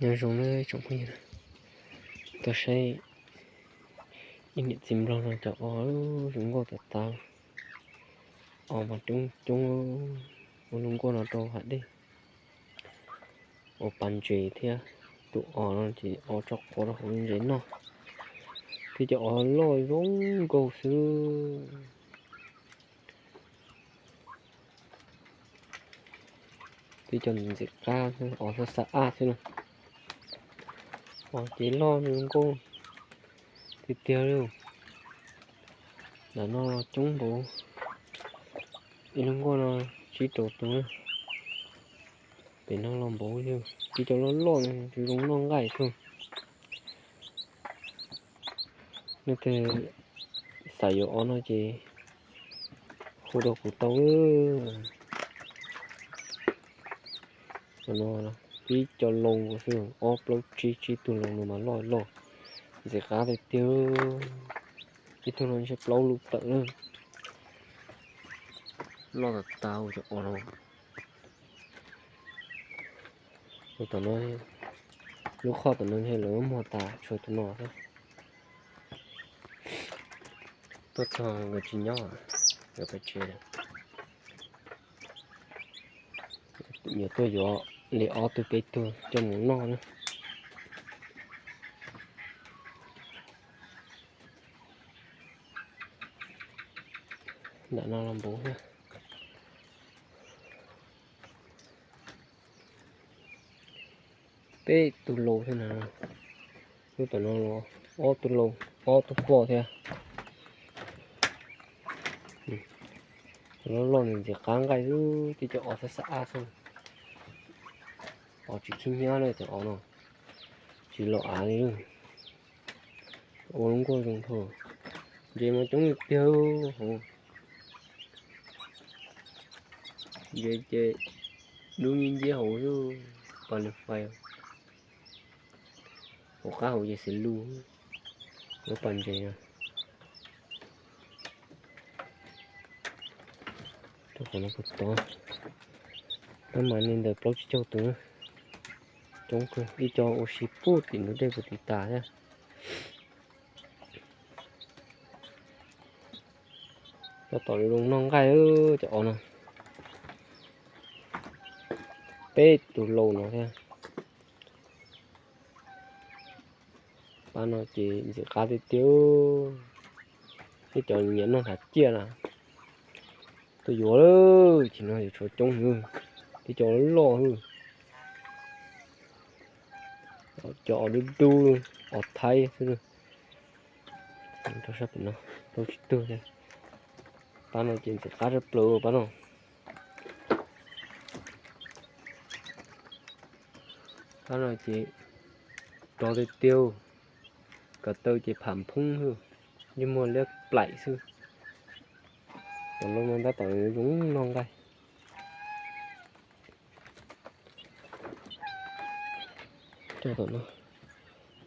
Nyob zoo nawb tsoom phooj ywg, tuaj saib ib niam txiv nplog no cov os zoo nkauj tas tas. Os mas coob coob, ua zoo nkauj no rau hav dej, ua pas ntses thiab. Tus os no ces os tso quav rau hauv ntses noj, thiab cov os loj zoo nkauj xwb. Twb cov ntxim qab, os xab xab ab xwb na. Os ces loj zoo nkauj tiag tiag li. Ntawm no coob npaum, ib lub nkuaj no tsib rau tus na. Pem no los npaum li, twb cov loj loj zoo noj nqaij xwb. Leej twg xav yuav os no ces hu rau kuv tau. Cov no ib co loo xwb, ob plaub tsib, tsib tug loo no mas loj loj, ntxim qab tiag tiag. Ib tug no ntshe plaub lub tawm na. Loj tas tas cov os no. Tus tom no, lub qhov tom no ntshe lawv muag tas tshuav tus no xwb. Tuaj txog nkawd tsis nyob, nkawd pais tsev lawm. Yuav tuaj yuav li ob tug peb tug coj mus noj na. Nram no los npaum thiab. Peb tug lau thiab na. Lub tom no los ob tug lau, ob tug poj thiab. Cov loj loj ntxim qab nqaij xwb, twb cov os xab xab ab xwb. Os tsis khib nyiab na, cov os no tsis los av li. Ua lub nkuaj zoo dhau. Ntses mas coob tiag hauv. Ntses ces dub nciab nciab hauv xwb, pas lwm fais. Hauv qab hauv ces xws lus, lub pas ntses no. Rau qhov no puas tod, tab mas li ntawm plaub tsib caug tus na. Coob kawg, ib co ua si puag tim ntug dej puag tim tas thiab. Cov tom zoo noj nqaij cov os no. Peb tus lau no thiab. Pab no ces ntxim qab tiag tiag. Tej cov nyiam noj hnav ciaj na, tuaj yuav lawm, ces no yuav tshuav coob heev, tej cov loj loj xwb. Cov os dub dub, os Thaib xwb. Rau sab pem no, rau tsis tug thiab. Pab no ces ntxim qab tshaj plaws pab no. Pab no ces rog tiag tiag, ko taw ces pham phoob xwb, yeej muag liab plaim xwb. Tom no mas tab tom zoo noj nqaij. Cov tom no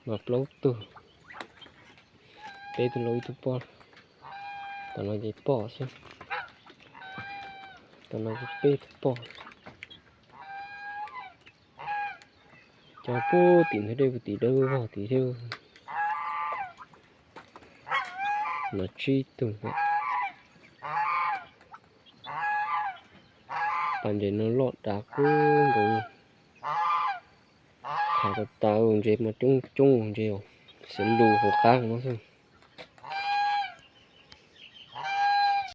mas plaub tug, peb tug lau ib tug poj. Tom no ces poj xwb, tom no ces peb tug poj. Cov puag tim ntug dej puag tim dawb vog tid thiab. No tsib tug. Pas ntses no loj dav kub nkaus. Qhav tas tas, ntses mas coob coob, ntses xws lus hauv qab no xwb.